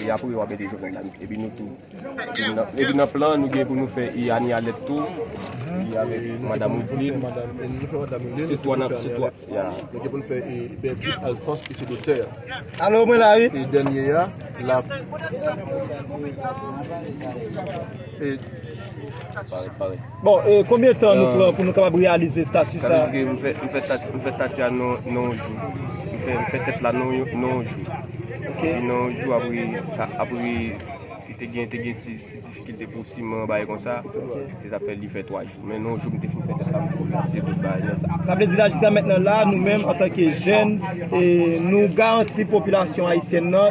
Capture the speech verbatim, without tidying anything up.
e apre yo ap mete Jovenel Lamourant. Epi nou tou. Epi nan, epi nan plan, nou gen pou nou fè e Annie Alerte tou. E avèk Madam Wideline. Se twa n ap, se twa. Ya. Nou gen pou nou fè e Bertrude Alphonse ki se dotè a. Alo, mwen la, wi. E dènye a, la. E Parèt, parèt. Bon, e konbyen tan nou pran pou nou kapab reyalize estati sa? Sa vle di ke m fè, m fè estati, m fè estati a nan, nan yon jou. M fè, m fè tèt la nan yon, nan yon jou. Ok. Epi nan yon jou, apre, sa, apre, li te gen, te gen ti, ti difikilte pou siman, bagay konsa. Se sa fè li fè twa jou. Men nan yon jou, m te fin fè tèt la, m kòmanse tout bagay nan sa. Sa vle di la, jiska mentnan la, nou menm, antanke jèn, e nou garanti popilasyon ayisyèn nan,